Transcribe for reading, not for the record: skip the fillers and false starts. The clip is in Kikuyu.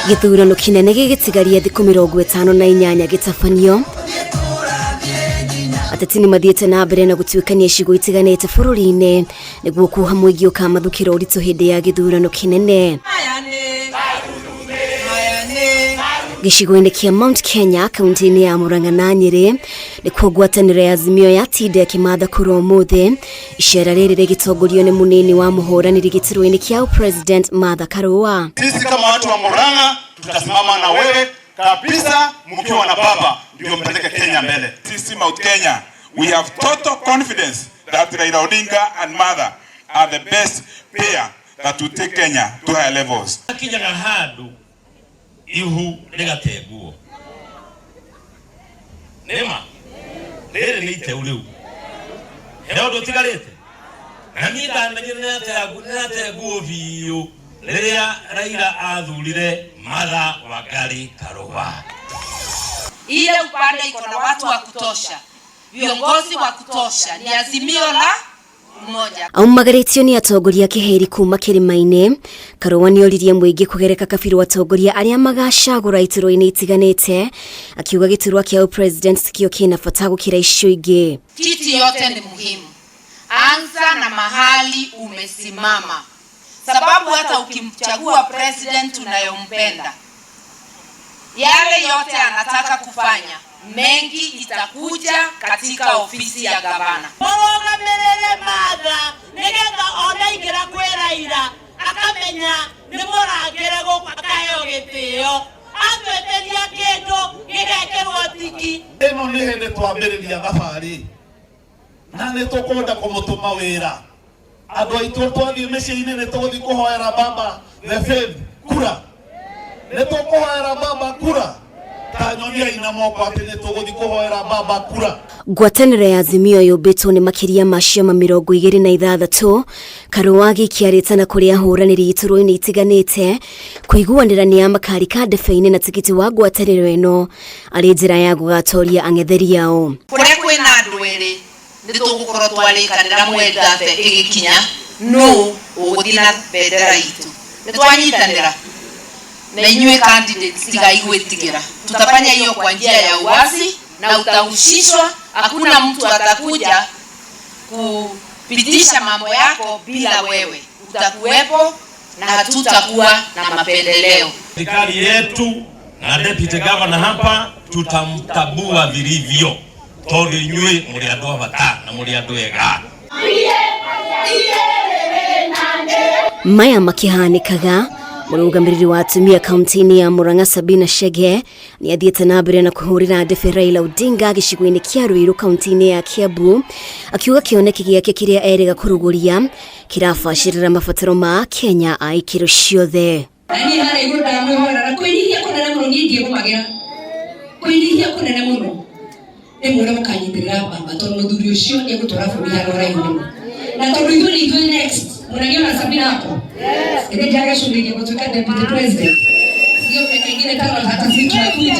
Gĩthurano kĩnene gĩgĩtigaria thikũ 58 gĩtabanio. Ateti nĩ mathiĩte na mbere na gũtuĩkania icigo itiganĩte bũrũri-inĩ nĩguo kuoha mũingĩ ũkamathukĩra ũritũ hĩndĩ ya gĩthurano kĩnene. Gĩcigo-inĩ kĩa Mount Kenya kaunti-inĩ ya Murang'a na Nyĩrĩ nĩkuo ngwatanĩro ya Azimio yatinda ĩkĩmatha kura ũmũthĩ. Icera rĩrĩ rĩgĩtongorio nĩ mũnini wa mũhũranĩri gĩturwa-inĩ kĩa President Martha Karua. Sisi kama watu wa Murang'a tutasimama na wewe kabisa, mkiwa na baba ndio mpeleke Kenya mbele. Sisi Mount Kenya, we have total confidence that Raila Odinga and Martha are the best pair that will take Kenya to higher levels. Akinyaga handu ihu rĩgatenguo nĩma rĩrĩ nĩ iteu rĩu he ũndũ ũtigarĩte na niĩ ndamenyire nĩatenguo biũ rĩrĩa Raila athurire Martha Wangari Karua. Ile upande iko na watu wa kutosha, viongozi wa kutosha, ni Azimio la Umoja. Aumagarĩtio nĩ atongoria kĩhĩri kuma kĩrĩma-inĩ. Karũa nĩoririe mũingĩ kũgereka kabirũ atongoria arĩa magacagũra iturwa-inĩ itiganĩte, akiuga gĩturwa kĩa president tikĩo kĩna bata gũkĩra icio ingĩ. Kiti yote ni muhimu, anza na mahali umesimama, sababu hata ukimchagua president unayompenda, yale yote anataka kufanya mengi itakuja katika ofisi ya gavana. Mũrũgamĩrĩre Martha nĩgetha ona aingĩra kwĩ Raila akamenya nĩ mũrangĩre gũkũ akaheo gĩtĩo atwĩtĩria kĩndũ gĩgekĩrwo tiki. Ĩno nĩ hĩndĩ twambĩrĩria thabarĩ na nĩ tũkwenda kũmũtũma wĩra andũ aitũ twathiĩ mĩciĩ-inĩ nĩ tũgũthiĩ kũhoera baba the fifth kura nĩ tũkũhoera baba kura ta nyoniai na moko atĩ nĩ tũgũthiĩ kũhoera baba kura. Ngwatanĩro ya Azimio yũmbĩtwo nĩ makĩria ma ciama 26. Karũa agĩikia na kũrĩ ahũranĩri iturwa-inĩ itiganĩte kũiguanĩra nĩ a makarika ndebe-inĩ na tigiti wa ngwatanĩro ĩno arĩ njĩra ya gũgatoria ang'etheri ao. Kũrĩa kwĩna andũ erĩ nĩ tũgũkorwo twarĩkanĩra mweri 30 ĩgĩkinya nũ ũgũthiĩ na bendera itũ. Nĩ twanyitanĩra na inyuĩ candidates, tigai gwĩtigĩra. Tutafanya hiyo kwa njia ya uwazi na utahusishwa. Hakuna mtu atakuja kupitisha mambo yako bila wewe, utakuwepo na hatutakuwa na mapendeleo. Serikali yetu na deputy governor hapa tutamtabua vilivyo tondu inyuĩ mũrĩ andũ a bata na mũrĩ andũ ega. Maya makĩhanĩkaga, mũrũgamĩrĩri wa atumia kaunti-inĩ ya Murang'a Sabina Chege nĩ athiĩte na mbere na kũhũrĩra ndebe Raila Odinga gĩcigo-inĩ kĩa Ruiru kaunti-inĩ ya Kiambu, akiuga kĩoneki gĩake kĩrĩa erĩga kũrugũria kĩrabacĩrĩra mabataro ma Kenya a ikĩro ciothe. Na niĩ harĩa igũrũ ndamwĩhoera na kwĩnyihia kũnene mũno. Niĩ ndiĩgũmagĩra kwĩnyihia kũnene mũno rĩmwe mũkanyitĩrĩra baba tondũ mũthuri ũcio nĩ egũtwara bũrũri handũ haraihu mũno na tondũ ithuĩ nĩ ithuĩ next. Mũnaniona Sabina hapo ĩndĩ ndiagecũrĩria gũtuĩka deputy president, sio miaka ingine 5 hata sisi tunakuja.